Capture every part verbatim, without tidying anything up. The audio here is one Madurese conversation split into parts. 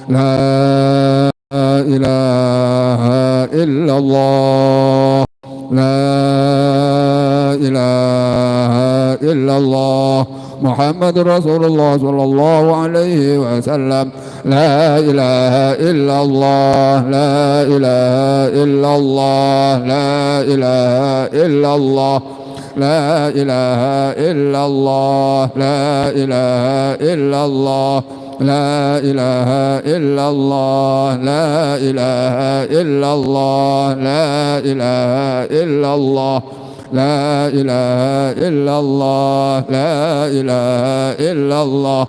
لا إله إلا الله. لا إله إلا الله. محمد رسول الله صلى الله عليه وسلم. لا إله إلا الله. لا إله إلا الله. لا إله إلا الله. لا إله إلا الله. لا إله إلا الله. لا إله إلا الله. لا إله إلا الله. لا إله إلا الله. لا إله إلا الله. لا إله إلا الله.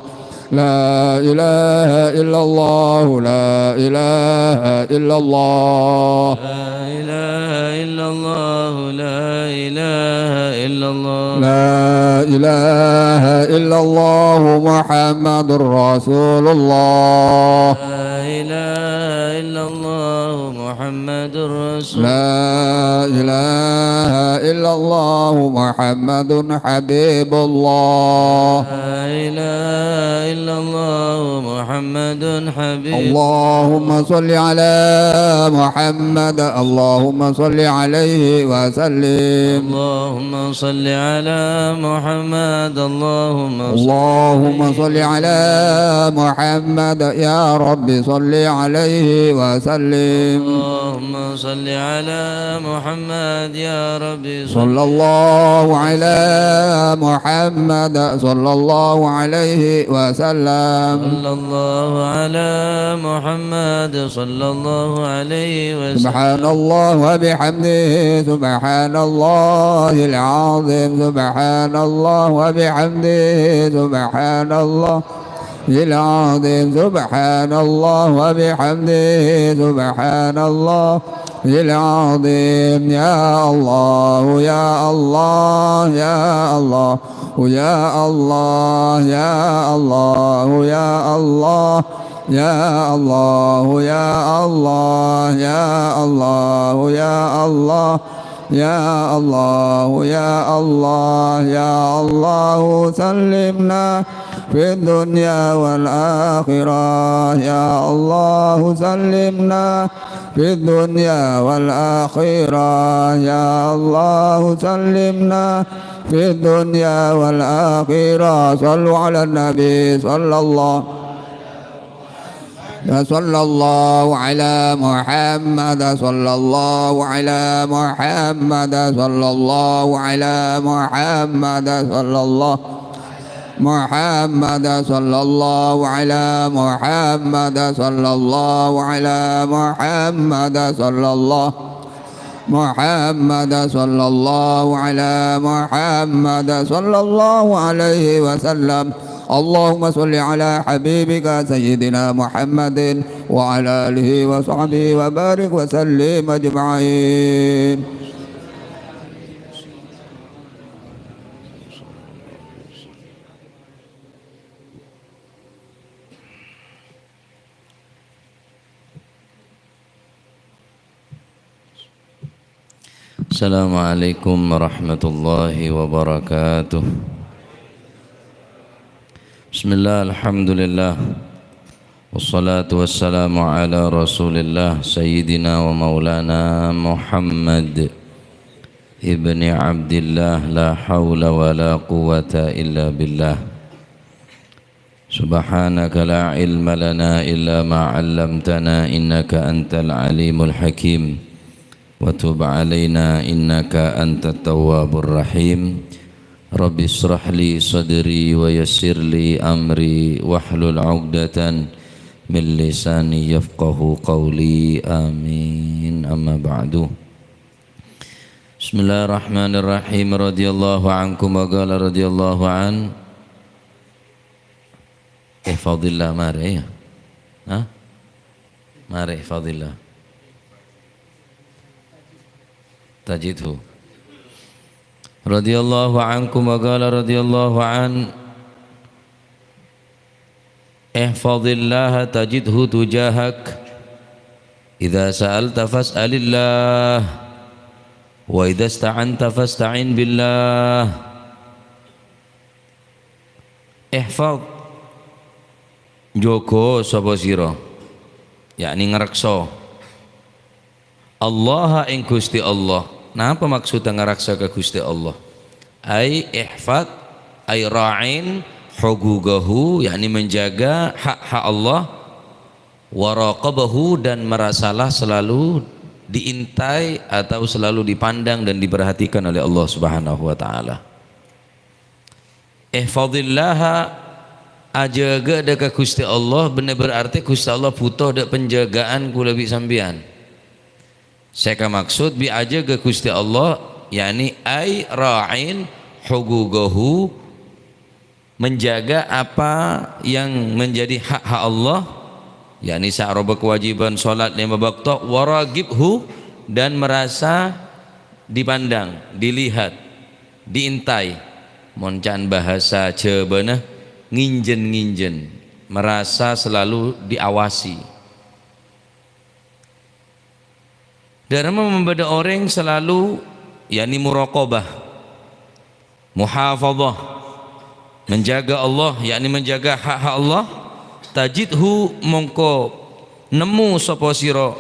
لا إله إلا الله. لا إله إلا الله. لا إله إلا الله. لا إله إلا الله. لا إله إلا الله محمد رسول الله. لا إله إلا الله محمد رسول الله. لا إله إلا الله محمد حبيب الله. لا إله إلا الله محمد حبيب. اللهم صل على محمد. اللهم صل عليه وسلم. اللهم صل على محمد. اللهم صل اللهم صل على محمد. يا رب صل عليه وسلم. اللهم صل على محمد. يا رب صل صلى الله على محمد. صلى الله عليه وسلم. صلى الله على محمد. صلى الله عليه وسلم. سبحان الله وبحمده. سبحان الله العظيم. سبحان الله وبحمده. سبحان الله العظيم. سبحان الله وبحمده. سبحان الله العظيم. يا الله، يا الله، يا الله، يا الله، يا الله، يا الله، يا الله، يا الله، يا الله، يا الله، يا الله، يا الله، يا الله، سلمنا في الدنيا والآخرة. يا الله، سلمنا في الدنيا والآخرة. يا الله، سلمنا في الدنيا والآخرة. صلوا على النبي صلى الله صلى الله على محمد، صلى الله على محمد، صلى الله على محمد، صلى الله محمد، صلى الله على محمد، صلى الله على محمد، صلى الله محمد، صلى الله على محمد، صلى الله عليه وسلم. اللهم صل على حبيبك سيدنا محمد وعلى آله وصحبه وبارك وسلم أجمعين. Assalamualaikum warahmatullahi wabarakatuh. Bismillah, alhamdulillah. Wassalatu wassalamu ala Rasulillah, Sayyidina wa Maulana Muhammad ibni Abdillah, la haula wa la quwwata illa billah. Subhanaka la ilma lana illa ma 'allamtana innaka antal alimul hakim. Wa tub 'alaina innaka antat tawwabur rahim. Rabbi israh li sadri wa yassir li amri wahlul 'uqdatan min lisani yafqahu qawli. Amin. Amma ba'du. Bismillahirrahmanirrahim. Radhiyallahu ankum wa qala radhiyallahu an. Ihfadillah, mare, ya. Hah? Mare, ihfadillah. Tajidhu. Radhiyallahu ankum wa qala radhiyallahu an. Ihfadillaha tajidhu tujahak. Idza sa'alta fas'alillah. Wa idza ista'anta fasta'in billah. Ihfad, jâgâ sapa sira? yakni ngarekso. Allaha ing Gusti Allah. Napa maksudda ngarekso ka Gusti Allah? Ai ihfad, ai ra'in huquqahu, yakni menjaga hak-hak Allah, wa raqabahu, dan merasalah selalu diintai atau selalu dipandang dan diperhatikan oleh Allah Subhanahu wa Ta'ala. Ihfadillaha, ajâgâ dâ' ka Ghustè Allah, bânnè berarti Ghustè Allah bhuto dâ' penjagaan kaulâ bi' sampèyan. Sè kamaksud bi' ajâgâ Ghustè Allah, yakni ai ra'in huquqahu, menjaga apa yang menjadi hak-hak Allah, yakni sè aropa kewajiban sholat lima waktu, waraqibhu, dan merasa dipandang, dilihat, diintai. Mon ca'na bahasa Jhâbâna, nginjhên-nginjhên, merasa selalu diawasi. Dâ'ramma mon bâdâ orèng selalu, yakni muraqabah, muhafadhah, menjaga Allah, yakni menjaga hak-hak Allah, tajidhu, mongko nemmo sapa sira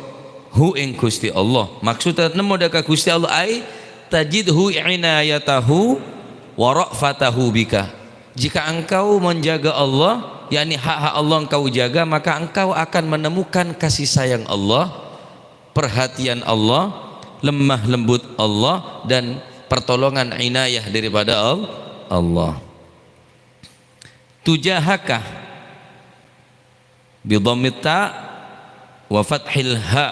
hu ing Ghustè Allah. Maksudda nemmo dâ' ka Ghustè Allah, ai tajidhu inayatahu wa ra'fatahu bika. Jika engkau menjaga Allah, yakni hak-hak Allah engkau jaga, maka engkau akan menemukan kasih sayang Allah, perhatian Allah, lemah lembut Allah, dan pertolongan inayah daripada Al-, Allah. Tujahaka, bi dhammit ta wa fathil ha,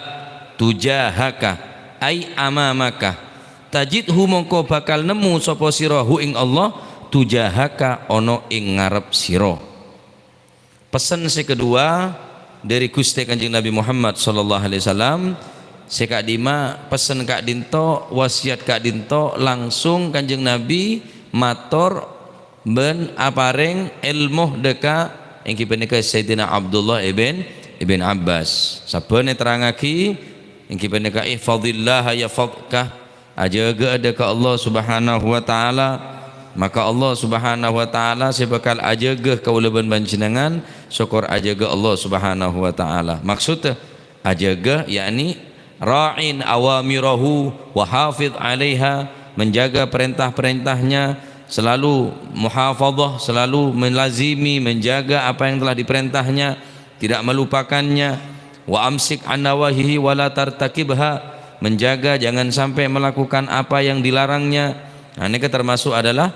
tujahaka, ai amamaka. Tajidhu, mongko bakal nemmo sapa sira hu ing Allah, tujahaka, ana ing ngarep sira. Pessen sè kedua dâri Ghustè Kanjeng Nabi Muhammad sallallahu alaihi wasallam, sè ka'dimma pessen ka'dinto, wasiyat ka'dinto, langsung Kanjeng Nabi mator bân aparèng èlmo dâ' ka, èngghi panèka Sayyidina Abdullah ibn, ibn Abbas. Sabbhân èterrangngaghi, èngghi panèka, "Ihfadhillaha yahfadhka." Ajâgâ dâ' ka Allah Subhanahu wa Ta'ala, maka Allah Subhanahu wa Ta'ala sè bhâkal ajâgâ kaulâ bân panjhennengngan, sokor ajâgâ Allah Subhanahu wa Ta'ala. Maksudda ajâgâ, yakni ra'in awamirahu wa hafidh 'alaiha, menjaga perintah-perintahnya, selalu muhafadhah, selalu melazimi, menjaga apa yang telah diperintahnya, tidak melupakannya. Wa amsik 'an nawahihi wa la tartakibha, menjaga jangan sampai melakukan apa yang dilarangnya. Nah, ini termasuk adalah,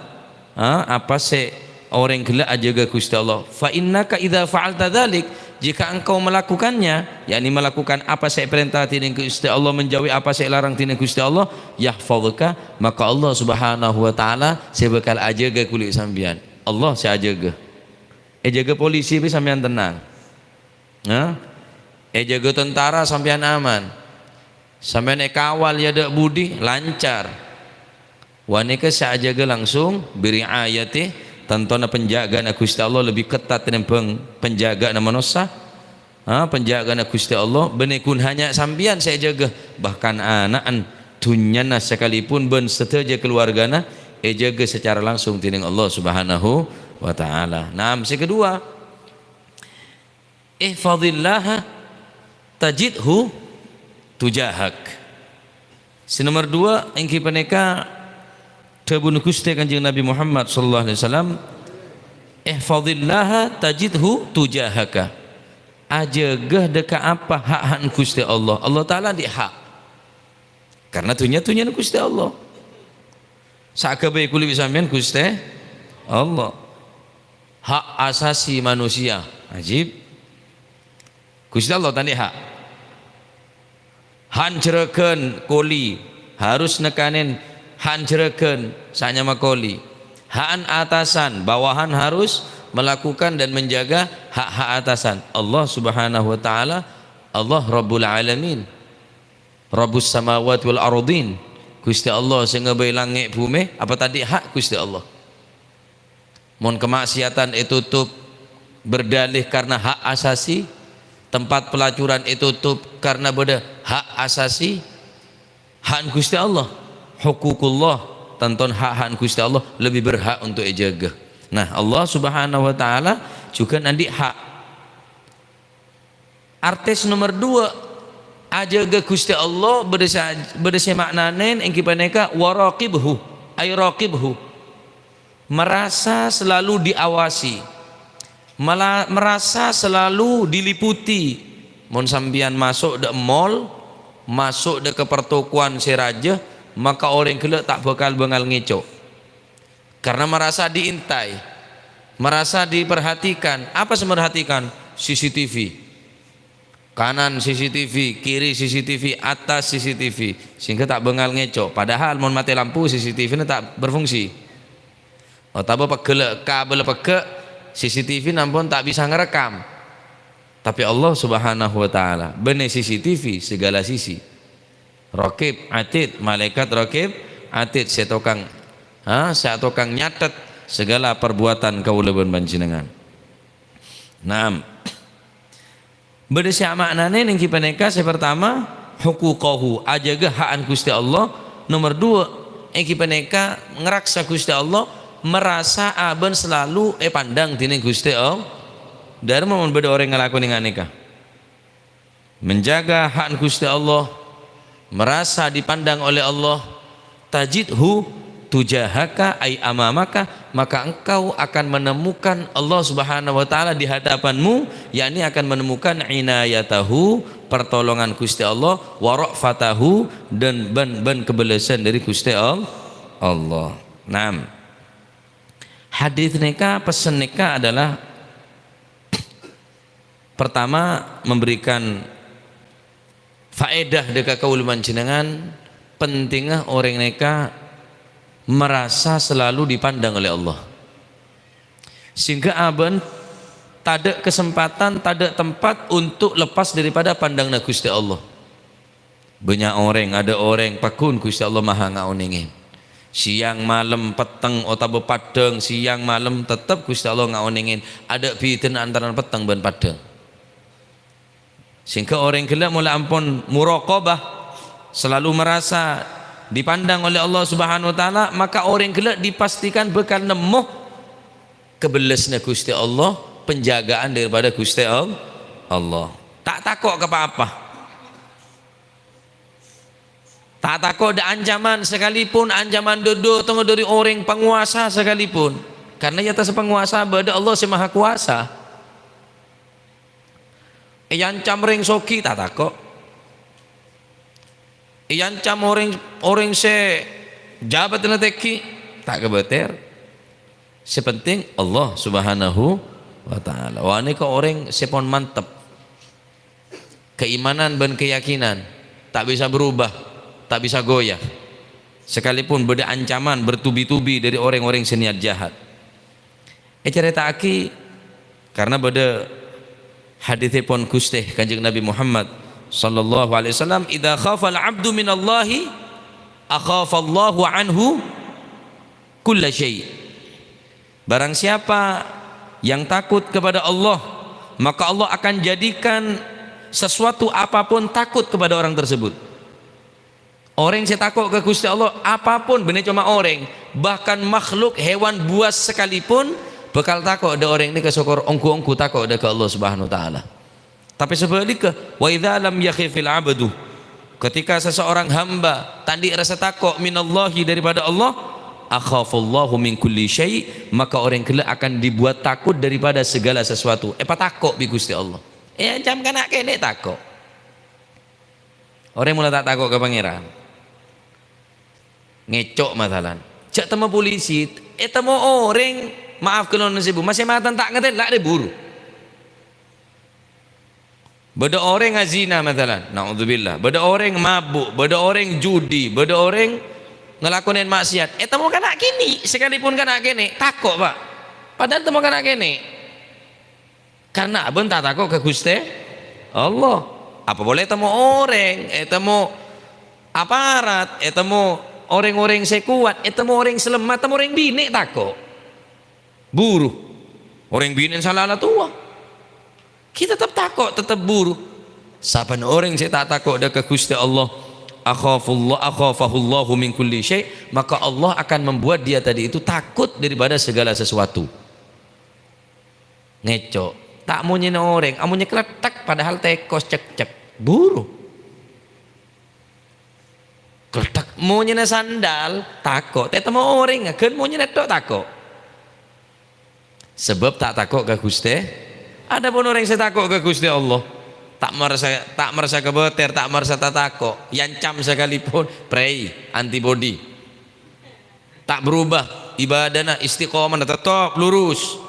ha, apa sè orèng ghellâ' ajâgâ Ghustè Allah. "Fa innaka idza fa'alta dzalik," jika engkau melakukannya, yakni melakukan apa sè èparènta dhinèng Ghustè Allah, menjauhi apa sè èlarang dhinèng Ghustè Allah, "yahfadhka," maka Allah Subhanahu wa Ta'ala sè bhâkal ajâgâ kaulâ sampèyan. Allah sè ajâgâ. Èjâgâ polisi bi' sampèyan tennang. Nah, èjâgâ tentara sampèyan aman. Sampèyan èkawal è dâ' budi, lancar. Wa nèka sè ajâgâ langsung, bi ri'ayati, tantona penjagaanna Ghustè Allah lebbi ketat tènèmbhâng penjagaanna manossa. Ha, penjagaanna Ghustè Allah, bânnè ghun hanya sampèyan sè èjâgâ, bahkan ana'na, dhunnyana sakalipun bân sadhâjâ kaluwargana èjâgâ sacara langsung dhinèng Allah Subhanahu wa Ta'ala. Naam, sè kedua, "Ihfadhillaha tajidhu tujahak." Sè nomer dua, èngghi panèka dhâbuna Ghustè Kanjeng Nabi Muhammad sallallahu alaihi wasallam, "Ihfadhillaha tajidhu tujahaka." Ajâgâ dâ' ka apa? Hak-hakna Ghustè Allah. Allah Ta'ala andi' hak. Karena dhunnya, dhunnyana Ghustè Allah. Sè aghâbây kaulâ bi' sampèyan Ghustè Allah. Hak asasi manusia. Ajib. Ghustè Allah ta' andi' hak. Hak jhurâghân koli harus nèkanè hak jhurâghân sè anyama koli. Hak atasan, bawahan harus melakukan dan menjaga hak-hak atasan. Allah Subhanahu wa Ta'ala, Allah Rabbul Alamin. Rabbus samawati wal ardhin. Ghustè Allah sè aghâbây langngè' bhumè, apa ta' andi' hak Ghustè Allah? Mon kamaksiatan ètotop berdalih karena hak asasi, tempat pelacuran ètotop karena bâdâ hak asasi, hak Ghustè Allah, huququllah, tantona hak-hak Ghustè Allah lebbi berhak untuk èjâgâ. Nah, Allah Subhanahu wa Ta'ala jhughân andi' hak. Artès nomer dua, ajâgâ Ghustè Allah bâdâ sè, bâdâ sè ma'nanè èngghi panèka waraqibhu, ay raqibhu. Merasa selalu diawasi, mela-, merasa selalu diliputi. Mon sampèyan maso' dâ' mall, maso' dâ' ka pertokoan sè rajâ, maka orèng ghellâ' ta' bhâkal bângal ngèco'. Karena merasa diintai, merasa diperhatikan. Apa sè merhatikan? C C T V. Kanan C C T V, kiri C C T V, atas C C T V. Sehingga ta' bângal ngèco'. Padahal mon matè lampu, C C T V-na ta' berfungsi. Otabâ pegghâ' la-, kabella pegghâ', C C T V-na ampon ta' bisa ngarekam. Tapè Allah Subhanahu wa Ta'ala bânnè C C T V segala sisi. Raqib, Atid, malaikat Raqib, Atid sè tokang, ha, sè tokang nyatet segala perbuatan kaulâ bân panjhennengngan. Naam. Bâdâ sè ama'nanè èngghi panèka, sè partama, huquqahu, ajâgâ ha'an Ghustè Allah. Nomer dua, èngghi panèka ngaraksa Ghustè Allah, merasa abân selalu èpandang dhinèng Ghustè Allah. Dâremma mon bâdâ orèng ngalakonè nganèka. Menjaga hak Ghustè Allah, merasa dipandang oleh Allah, tajidhu tujahaka ay amamaka, maka engkau akan menemukan Allah Subhanahu wa Ta'ala di hadapanmu, yakni akan menemukan inayatahu, pertolongan Ghustè Allah, wa ra'fatahu, dan bân, bân kebellesan dari Ghustè Al-, Allah. Naam. Hadis nèka, pessen nèka adalah Pertama, memberikan faedah dâ' ka kaulâ panjhennengngan, pentingnga orèng nèka merasa selalu dipandang oleh Allah. Sehingga abân tadâ' kesempatan, tadâ' tempat untuk lepas daripada pandangna Ghustè Allah. Bânnya' orèng, adâ' orèng pagghun Ghustè Allah maha ngaonèngè. Sèyang malem petteng otabâ paddhâng, sèyang malem tettep Ghustè Allah ngaonèngè. Adâ' bhidhâna antarana petteng bân paddhâng. Sehingga orèng ghellâ' mola ampon muraqabah, selalu merasa dipandang oleh Allah Subhanahu wa Ta'ala, maka orèng ghellâ' dipastikan bhâkal nemmo kebellasna Ghustè Allah, penjagaan daripada Ghustè Al-, Allah. Ta' tako' ka pa-apa. Ta' tako' dâ' ancaman sakalipun, ancaman dâ-, dâteng dâri orèng pangowasa sakalipun. Karena è attas pangowasa bâdâ Allah sè Maha Kowasa. Èancam orèng soghi, ta' tako'. Èancam orèng, orèng sè jabhâtanna tèngghi, ta' kabâtèr. Sè penting Allah Subhanahu wa Ta'ala. Wah, nèka orèng sè pon mantep. Keimanan bân keyakinan ta' bisa berubah, ta' bisa goyah. Sakalipun bâdâ ancaman bertubi-tubi dâri orèng-orèng sè niat jahat. Ècarèta'aghi karna bâdâ hadisèpon Ghustè Kanjeng Nabi Muhammad sallallahu alaihi wasallam, "Idza khafal abdu minallahi, akhafallahu anhu kulla syai'." Barang siapa yang takut kepada Allah, maka Allah akan jadikan sesuatu apapun takut kepada orang tersebut. Orèng sè tako' ka Ghustè Allah, apapun, bânnè coma orèng, bahkan makhluk, hewan buas sakalipun, bhâkal tako' dâ' orèng nèka sokor ongghu-ongghu tako' dâ' ka Allah Subhanahu wa Ta'ala. Tapè sabhâligghâ, "Wa idza lam yakhifil abdu," ketika seseorang hamba ta' andi' rasa tako' minallahi, daripada Allah, "akhafallahu min kulli syai'," maka orèng ghellâ' akan dibuat takut daripada segala sesuatu. Èpatako' bi' Ghustè Allah. Èancam kana' kènè' tako'. Orèng mola ta' tako' ka Pangèran. Ngèco', masalan. Jhâ' temmo polisi, ètemmo orèng, maaf, kèlon sèbu, masè maten ta' ngatèla' rè buru. Bâdâ orèng azina, masalan. Na'udzubillah. Bâdâ orèng mabu', bâdâ orèng judi, bâdâ orèng ngalakonè ma'siyat. Ètemmo kana' kènè', sakalipun kana' kènè', tako', Pak. Padahal temmo kana' kènè'. Karna abân ta' tako' ka Ghustè Allah. Apa polè ètemmo orèng, ètemmo aparat, ètemmo orèng-orèng sè kowat, ètemmo orèng sè lemma, ètemmo orèng binè' tako'. Buru. Orèng binè' sala la towa. Kita tetep tako', tetep buru. Sabbhân orèng sè ta' tako' dâ' ka Ghustè Allah, akhafullah, akhafahullahu min kulli syai', maka Allah akan membuat dia tadi itu takut daripada segala sesuatu. Ngèco'. Ta' monyèna orèng, amonyè kletthek padahal tèkos cekcek. Buru. Kletthek monyèna sandal, tako'. Tè-, tètemmo orèng, ghân monyèna tho' tako'. Sabâb ta' tako' ka Ghustè. Adapun orèng sè tako' ka Ghustè Allah, ta' marsa, ta' marsa kabâtèr, ta' marsa ta' tako', èancam sakalipun, prèi, antibodi. Ta' berubah, ibadahna, istiqomahna, teptep lurus.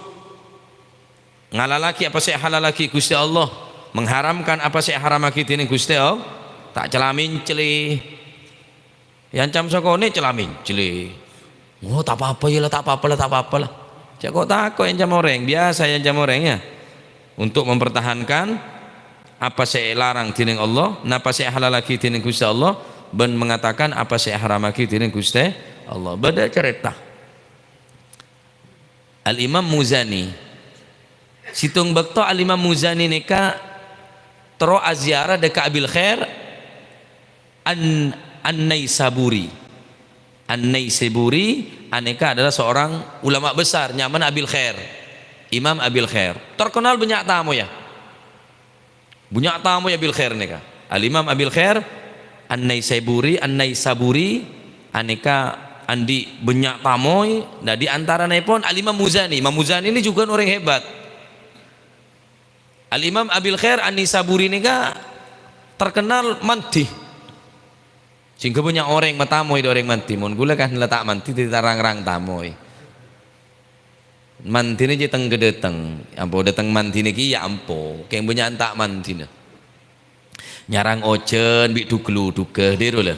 Ngalalaghi apa sè èhalalaghi Ghustè Allah, mengharamkan apa sè èharamaghi dhinèng Ghustè Allah, ta' cala-mencèlè. Èancam sakonè' cala-mencèlè. "Oh, ta' pa-apa, yâ la, ta' pa-apa la, ta' pa-apa la." Jhâ' ko'-tako' èancam orèng, biyasa èancam orèng, yâ. Untuk mempertahankan apa sè èlarang dhinèng Allah, napa sè èhalalaghi dhinèng Ghustè Allah, bân mengatakan apa sè èharamaghi dhinèng Ghustè Allah. Bâdâ carèta. Al-Imam Muzani. Sèttong bâkto Al-Imam Muzani nèka terro aziarah dâ' ka Abil Khair An-, An-Naisaburi. An-Naisaburi anèka adalah seorang ulama besar, nyamana Abil Khair. Imam Abil Khair. Terkenal bânnya' tamoy, yâ. Bânnya' tamoy Abil Khair nèka. Al-Imam Abil Khair An-Naisaburi, An-Naisaburi anèka andi' bânnya' tamoy. Nah, di antaranaèpon Al-Imam Muzani. Imam Muzani ini juga orèng hebat. Al-Imam Abil Khair An-Naisaburi nèka terkenal mandhi. Sehingga bânnya' orèng matamoy dâ' orèng mandhi. Mon ghulâ kan la ta' mandhi, dhâddhi ta' rang-rang tamoy. Mandhina jiyâ teng-ghâdâteng. Ampo dâteng mandhina kèya ampo. Kèng bânnya'an ta' mandhina. Nyarang ojhân bi' dhuglu-dhugghâ, dhiru la.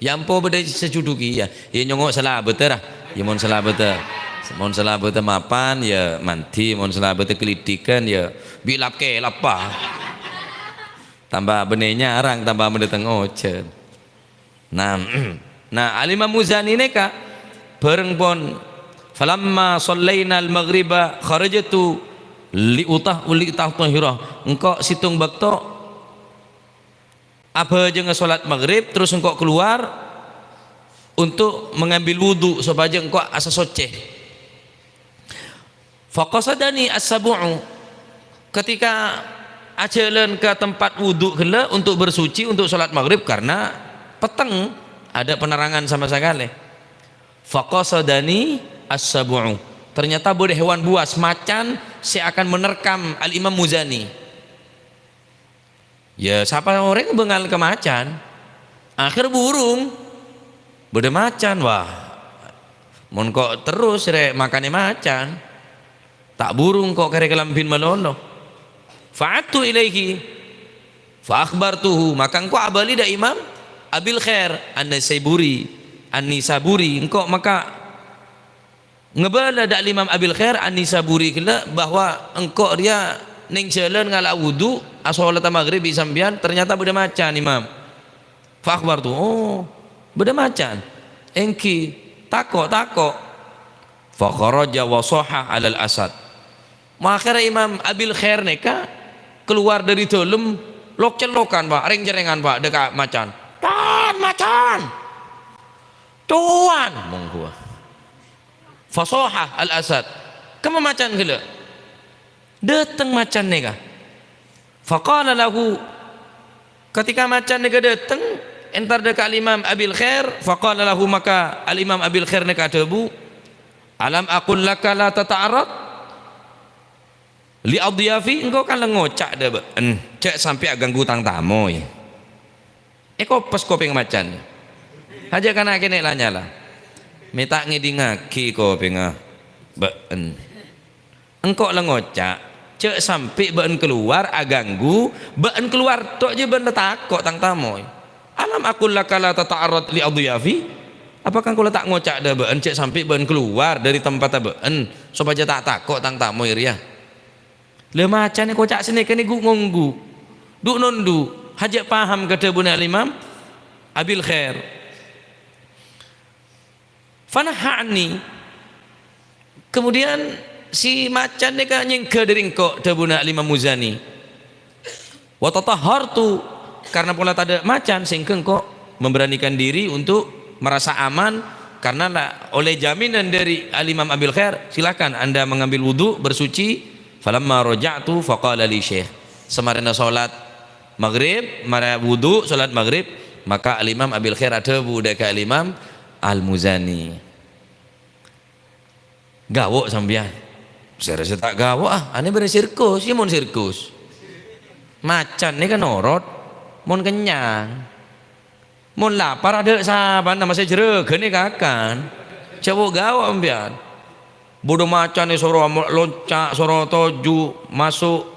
Yâ ampo bâdâ sajudhu kèya. Yâ nyongngo' salabâddhâ, ra. Yâ mon salabâddhâ. Mon salabâddhâ mapan, yâ mandhi. Mon salabâddhâ kalidhighân, yâ bi' lap-kèlap, pa. Tamba bânnè nyarang, tamba mandâteng ojhân. Nah, nah, Al-Imam Muzani nèka bhâreng pon, "Falamma shallainal maghriba kharajtu li'utah-, li'utahhira." Engko' sèttong bâkto abhâjângnga sholat maghrib, terus engko' keluar untuk mengambil wudu sopajâ engko' asasocce. Faqasadani as-sab'u. Ketika ajhâlân ka tempat wudu ghellâ' untuk bersuci untuk sholat maghrib karena petteng, ada penerangan sama sakalè. Faqasadani as-sab'u. Ternyata bâdâ hewan buas, macan, sè akan menerkam Al-Imam Muzani. Yâ, sapa orèng bângal ka macan. Akhèr burung. Bâdâ macan, wah. Mon ko' terros rè makanè macan. Ta' burung ko' karè kalambhina malolo. Fa'adtu ilaihi. Fa akhbartuhu. Maka engko' abâli dâ' Imam Abil Khair An-Naisaburi. An-Naisaburi. Engko' maka ngabâlâ dâ' Imam Abil Khair An-Naisaburi ghellâ' bahwa engko' rèya neng jhâlân ngala' wudu, asholata maghrib bi' sampèyan, ternyata bâdâ macan, Imam. Fa akhbartu, "Oh, bâdâ macan?" "Èngghi, tako', tako'." Fa kharaja wa shaha 'alal asad. Akhèrra Imam Abil Khair nèka kalowar dâri dâlem, lok-cellokan, Pa', rèng-cerrèngan, Pa', dâ' ka macan. "Can, macan! Can!" Monggu. Fa shaha al-asad. Kemma macan ghellâ'. Dâteng macan nèka. Faqala lahu, ketika macan nèka dâteng, entar dâ' ka Al-Imam Abil Khair, faqala lahu, maka Al-Imam Abil Khair nèka adhâbu, "Alam aqul laka la tata'arrad li adyafi?" Engko' kan la ngoca' dâ' bâ'en, "Jhâ' sampè' aghânggu tang tamoy." Èkopes kopèngnga macan. Hajâ kana' kènè' la nyala. Mè' ta' ngèdingngaghi kopèngnga bâ'en. Engko' la ngoca', "Jhâ' sampè' bâ'en kalowar aghânggu, bâ'en kalowar tho' jiyâ bâ'en la tako' tang tamoy. Alam aqul laka la tata'arrad li adyafi?" Apakah engko' la ta' ngoca' dâ' bâ'en, "Jhâ' sampè' bâ'en kalowar dâri tempatta bâ'en, sopajâ ta' tako' tang tamoy rèya?" La macan èkoca' sanèka nèghu-ngongghu, dhu-nondhu, hajâ' paham ka dhâbuna Al-Imam Abil Khair. Fanaha anni. Kemudian si macan nèka nyèngghâ dâri engko', dhâbuna Al-Imam Muzani. Wa tatahhartu, karena pola tadâ' macan, sehingga engko' memberanikan diri untuk merasa aman, karena la-, oleh jaminan dari Al-Imam Abil Khair, "Silakan Anda mengambil wudu, bersuci, Falamma raja'tu faqala li syekh. Samarèna sholat maghrib, marè wudu sholat maghrib, maka Al-Imam Abil Khair adhâbu dâ' ka Al-Imam Al-Muzani. "Ghawo' sampèyan?" "Sèrè sè ta' ghawo', ah, anè bârâ sirkus, yâ mon sirkus. Macan nèka norot, mon kennyang. Mon lapar adâ' sapana, masè jârâghânè kakan. Jhâ' ghawo' sampèyan. Bâdâ macan soro amo-, lonca', soro toju', maso'.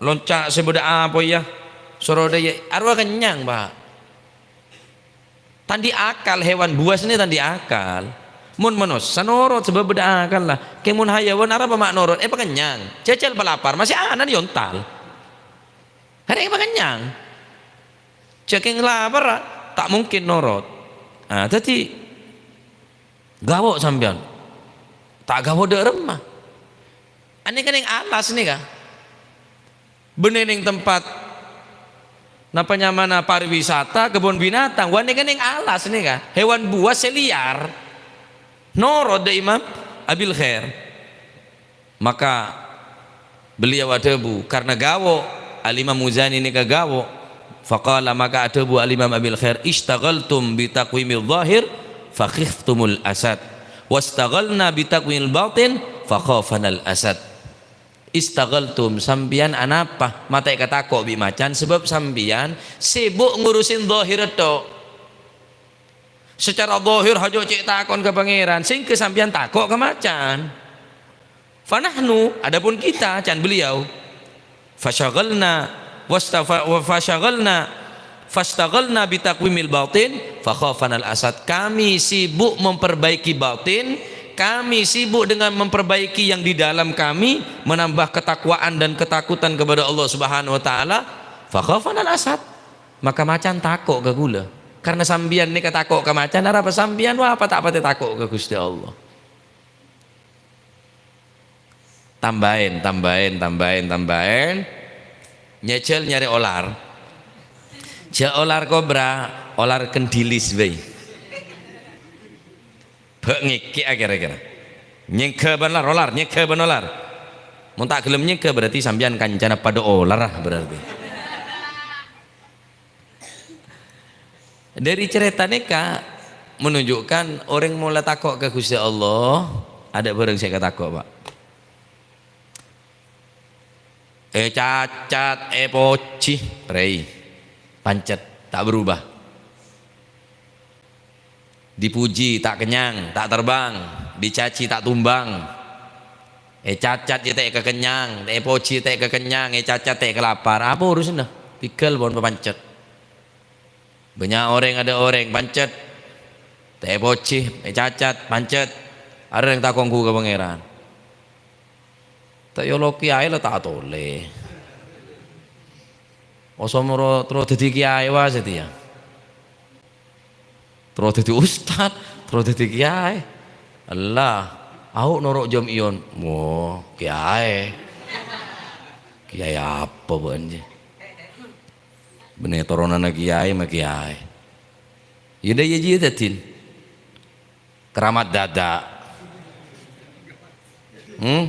Lonca' sè bâdâ apa, yâ? Soro dâ', yâ, arowa kennyang, Pa'." Tandhi' akal, hewan buas nè tandhi' akal. Mon manossa norot sabâb bâdâ akalla. Kèng mon hayawan arapa ma' norot? Èpakennyang. Jhâjhâl palapar, masè ana'na èontal. Arèya èpakennyang. Jhâ' kèng lapar, ta' mungkin norot. Ah, dhâddhi, ghawo' sampèyan. Ta' ghawo' dâ' remma. Anèka nèng alas nèka. Bânnè nèng tempat, napa nyamana, pariwisata, kebun binatang. Wah, nèka nèng alas nèka. Hewan buas sè lèyar. Norot dâ' Imam Abil Khair. Maka beliau adhâbu, karena ghawo', Al-Imam Muzani nèka ghawo'. Faqala, maka adhâbu Al-Imam Abil Khair, "Ishtaghaltum bi taqwimil zahir, fa khiftumul asad. Washtaghalna bi taqwimil batin, fa khafanal asad." "Ishtaghaltum, sampèyan anapa matè katako' bi' macan? Sabâb sampèyan sibuk ngurusin zahir tok." Sacara zahir hajâ cè' tako'na ka Pangèran, sèngghâ sampèyan tako' ka macan. Fanahnu, adapun kita, can beliau, fasyaghalna, wastafa-, wa fasyaghalna, fastaghalna bitaqwimil batin, fakhafanal asad. Kami sibuk memperbaiki batin, kami sibuk dengan memperbaiki yang di dalam kami, menambah ketakwaan dan ketakutan kepada Allah Subhanahu wa Ta'ala, fakhafanal asad. Maka macan tako' ka ghulâ. Karena sampèyan nèka tako' ka macan, arapa sampèyan wah apa ta' patè tako' ka Ghustè Allah. Tambâi, tambâi, tambâi, tambâi. Nyèjhâl nyarè olar. Jhâ' olar kobra, olar kendilis bhâi. Bâ' ngèkè'a kèra-kèra. Nyèngghâ bân olar, olar, nyèngghâ bân olar. Mon ta' ghellem nyèngghâ, berarti sampèyan kancana padâ olarra, berarti. Dâri carèta nèka menunjukkan orèng mola tako' ka Ghustè Allah, adâ' bhârâng sè èkatako', Pa'. Ècacat, èpojhi, prèi, pancet, ta' berubah. Dipuji, ta' kennyang, ta' terbang, dicaci, ta' tumbang. Ècacat, yâ ta' èkakennyang, èpojhi, ta' èkakennyang, ècacat, ta' èkalapar. Apa urusanna? Pèghâl pon papancet. Bânnya' orèng, adâ' orèng pancet. Ta' èpojhi, ècacat, pancet. Arèya rèng tako' ongghu ka Pangèran. Ta' èolok kèyaè la ta' atolè. Oso moro terro dhâddhi kèyaè wa satèya. Terro dhâddhi ustad, terro dhâddhi kèyaè. Ella, au' noro' jâm iyon. Wo, kèyaè. Kèyaè apa bâ'na jiyâ? Bânnè toronanna kèyaè, ma' kèyaè. Yâ dâ' iyâ jiyâ dhâddhina. Keramat dâdâ'. Hmm?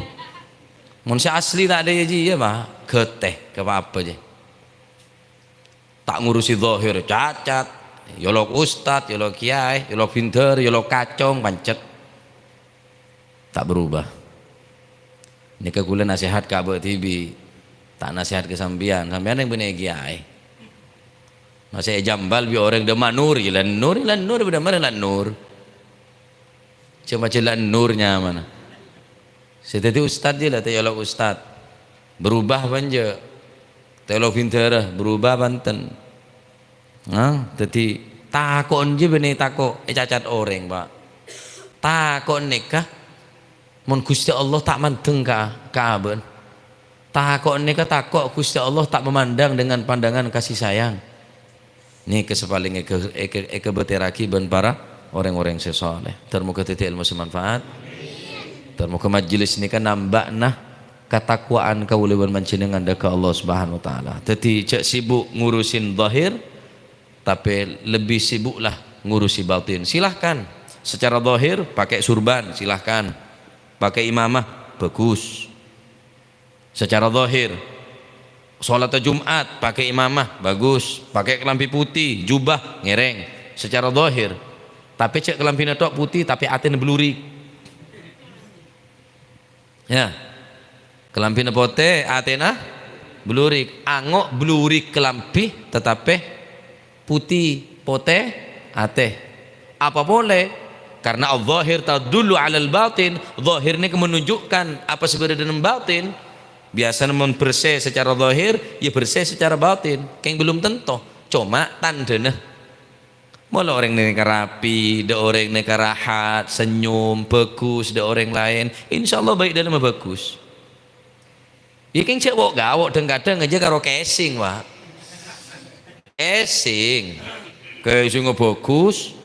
Mon sè asli ta' dâ' iyâ jiyâ, Pa'. Ghâtè, ka pa-apa jiyâ. Ta' ngurusi zahir, cacat. Èolok ustad, èolok kèyaè, èolok bhindhâr, èolok kacong, pancet. Ta' berubah. Nèka ghulâ nasèhat ka abâ' dhibi', ta' nasèhat ka sampèyan. Sampèyan rèng bânnè kèyaè. Masè èjambal bi' orèng dâ' ma' nur, yâ la nur, yâ la nur, bâdâ marè la nur. Coma jâ' la nur nyamana. Sè dhâddhi ustad jiyâ la ta' èolok ustad. Berubah bân jâ'. Ta' èolok bhindhârâ, berubah bhânten. Nah, dhâddhi tako'en jiyâ bânnè tako' ècacat orèng, Pa'. Tako'en nèka mon Ghustè Allah ta' mandeng ka, ka abâ'na. Tako'en nèka tako' Ghustè Allah ta' memandang dengan pandangan kasih sayang. Nèka sè palèng èka-, èka-, èkabâtèrraghi bân para orèng-orèng sè shaleh. Dâr moghâ dhâddhi èlmo sè manfaat. Dâr moghâ majlis nèka nambâ'na katakwaan kaulâ bân panjhennengngan dâ' ka Allah Subhanahu wa Ta'ala. Dhâddhi, jhâ' sibuk ngurusin zahir, tapè lebbi sibuklah ngurusi batin. Silahkan. Secara zahir, pakai surban, silahkan. Pakai imamah, bagus. Secara zahir, sholat Jumat pakai imamah, bagus. Pakai kelambi putih, jubah, ngereng. Secara zahir. Tapi cek kelambina tok putih, tapi atena blurik. Ya. Kelambina pote, atena blurik. Ango' blurik kelambi, tetapi putih, pote, ate. Apa pole? Karena al-zahir tadullu alal batin. Zahir ini menunjukkan apa sebenarnya dalam batin. Biasanya mun bersih secara zahir, ya bersih secara batin. Keng belum tentu. Cuma tandana. Mula oreng neka rapi, da oreng neka rahat, senyum, bagus, da oreng lain. Insya Allah baik dalamnya bagus. Ya keng cek wok gawok deng-kadeng aja karo casing, Pak. Casing. Casingnya bagus,